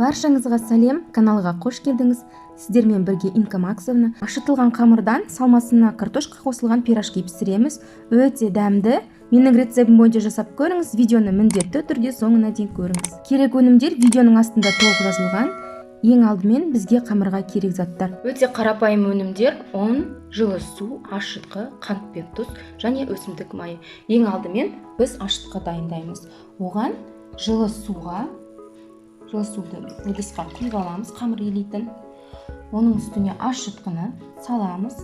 Баршаңызға сәлем, каналға қош келдіңіз. Сіздермен бірге Инка Максовна. Ашытылған қамырдан салмасына картошка қосылған пирожки пісіреміз. Өте дәмді. Менің рецептім бойынша жасап көріңіз. Видеоны міндетті түрде соңына дейін көріңіз. Керек өнімдер видеоның астында толық жазылған. Ең алдымен бізге қамырға керек заттар. Өте қарапайым өнімдер: ұн, жылы су, ашытқы, қант пен тұз және өсімдік майы. Ең алдымен біз ашытқы дайындаймыз. Оған жылы суға, жылы суды ыдысқа құйып аламыз, қамыр илейтін. Оның үстіне ашытқыны саламыз.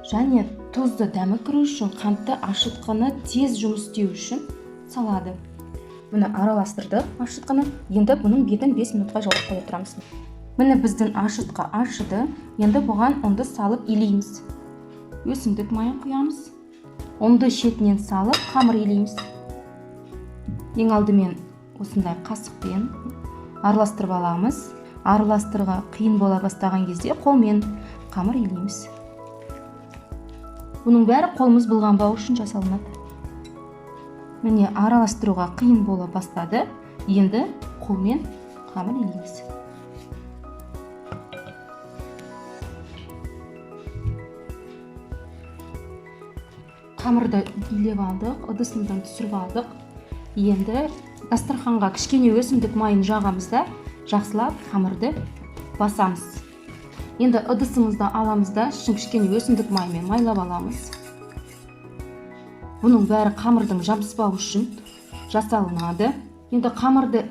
Және тұзды дәмі кіру үшін, қантты ашытқыны тез жұмыс істеу үшін салады. Міне, араластырдық ашытқыны. Енді бұның бетін 5 минутқа жауып қоя тұрамыз. Міне, біздің ашытқы ашыды. Енді бұған ұнды салып илейміз. Өсімдік майын құямыз. Ұнды шетінен салып қамыр илейміз. Ең алдымен осындай қасықпен араластырып аламыз. Араластыруға қиын бола бастаған кезде қолмен қамыр илейміз. Бұның бәрі қолымыз былғанбау үшін жасалынады. Міне, араластыруға қиын бола бастады. Енді қолмен қамыр илейміз. Қамырды илеп алдық, ыдысынан түсіріп алдық. Енді дастарханға кішкене өсімдік майын жағамыз да, жақсылап қамырды басамыз. Енді ыдысымызды аламыз да, ішін кішкене өсімдік майымен майлап аламыз. Бұның бәрі қамырдың жабыспауы үшін жасалынады. Енді қамырды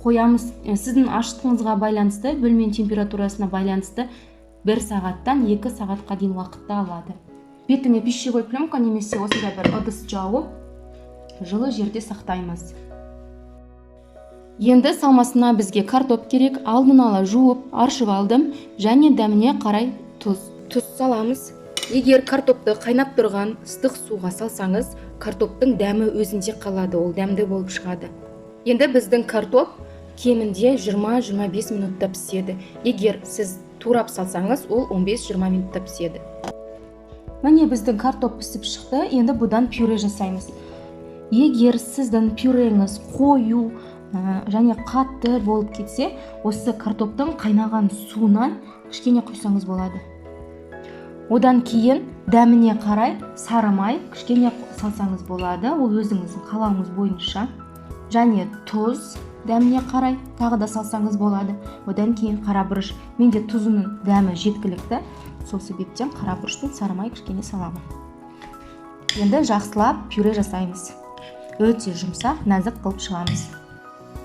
қоямыз. Сіздің ашытқыңызға байланысты, бөлменің температурасына байланысты 1 сағаттан 2 сағатқа дейін уақытты алады. Бетіне пищевой пленка немесе осындай бір ыдыс жауып, жылы жерде сақтаймыз. Енді салмасына бізге картоп керек. Алдын ала жуып, аршып алдым және дәміне қарай тұз. Тұз саламыз. Егер картопты қайнап тұрған ыстық суға салсаңыз, картоптың дәмі өзінде қалады, ол дәмді болып шығады. Енді біздің картоп кемінде 20-25 минутта піседі. Егер сіз турап салсаңыз, ол 15-20 минутта піседі. Міне, біздің картоп пісіп шықты. Енді бұдан пюре жасаймыз. Егер сіздің пюреңіз қою және қатты болып кетсе, осы картоптың қайнаған суынан кішкене құйсаңыз болады. Одан кейін дәміне қарай сары май кішкене салсаңыз болады, ол өзіңіздің қалауыңыз бойынша. Және тұз дәміне қарай тағы да салсаңыз болады. Одан кейін қара бұрыш. Менде тұзының дәмі жеткілікті, сол себептен қара бұрыш пен сары май кішкене саламын. Енді жақсылап пюре жасаймыз. Өте жұмсақ, нәзік қылып шығамыз.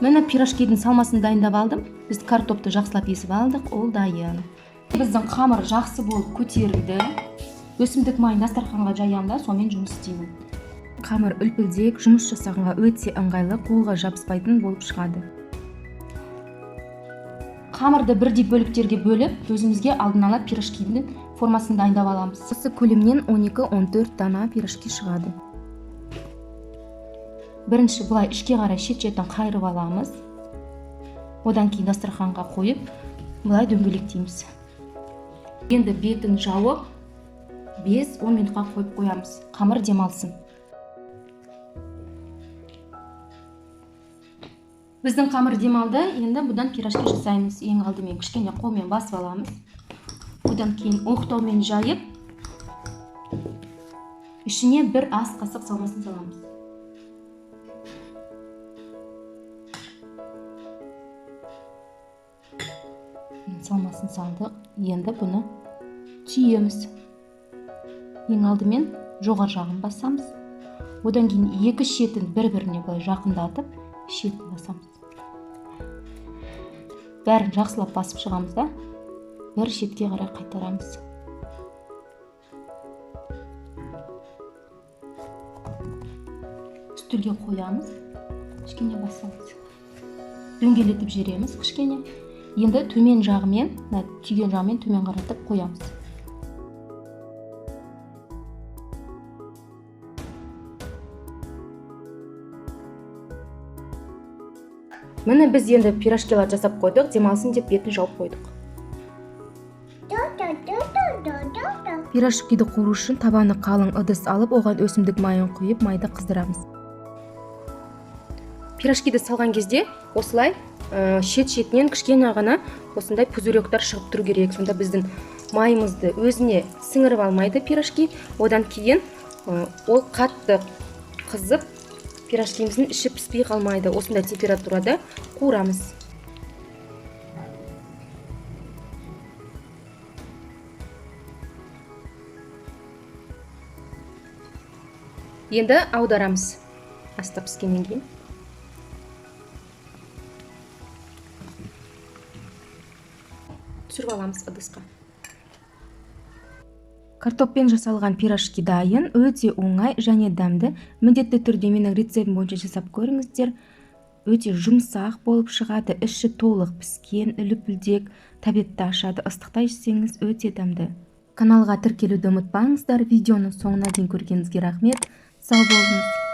Міне, пирожкидің салмасын дайындап алдым. Біз картопты жақсылап есіп алдық, ол дайын. Біздің қамыр жақсы болып көтерілді. Өсімдік майын дастарханға жаямын да, сонымен жұмыс істеймін. Қамыр үлпілдек, жұмыс жасағанға өте ыңғайлы, қолға жабыспайтын болып шығады. Қамырды бірдей бөліктерге бөліп, өзімізге алдын ала пирожкидің формасын дайындап аламыз. Осы көлемнен 12-14 дана пирожки шығады. Бірінші былай ішке қарай шет-шетін қайырып аламыз. Одан кейін дастарханға қойып, былай дөңгелектейміз. Енді бетін жауып, 5-10 минутқа қойып қоямыз. Қамыр демалсын. Біздің қамыр демалды. Енді бұдан пирожки жасаймыз. Ең алдымен кішкене қолмен басып аламыз. Одан кейін оқтаумен жайып, ішіне бір ас қасық салмасын саламыз. Салмасын салдық. Енді бұны түйеміз. Ең алдымен жоғары жағын басамыз. Одан кейін екі шетін бір-біріне былай жақындатып, шетін басамыз. Бәрін жақсылап басып шығамыз да, бір шетке қарай қайтарамыз. Үстелге қоямыз, кішкене басамыз. Дөңгелетіп жібереміз кішкене. Енді төмен жағымен, мына түйген жағымен төмен қаратып қоямыз. Міне, біз енді пирожкилар жасап қойдық, демалсын деп бетін жауып қойдық. Пирожкиді қуыру үшін табаны қалың ыдыс алып, оған өсімдік майын құйып, майды қыздырамыз. Пирожкиді салған кезде осылай шет-шетінен кішкене ғана осындай пузырёктар шығып тұру керек. Сонда біздің майымызды өзіне сіңіріп алмайды пирожки. Одан кейін ол қатты қызып, пирожкиміздің іші піспей қалмайды. Осындай температурада қуырамыз. Енді аударамыз астық піскеннен кейін. Түсіріп аламыз ыдысқа. Картоппен жасалған пирожки дайын, өте оңай және дәмді. Міндетті түрде менің рецептім бойынша жасап көріңіздер. Өте жұмсақ болып шығады, іші толық піскен, үлпілдек, тәбетті ашады. Ыстықта жесеңіз өте дәмді. Каналға тіркелуді ұмытпаңыздар. Видеоны соңына дейін көргеніңізге рахмет. Сау болыңыз.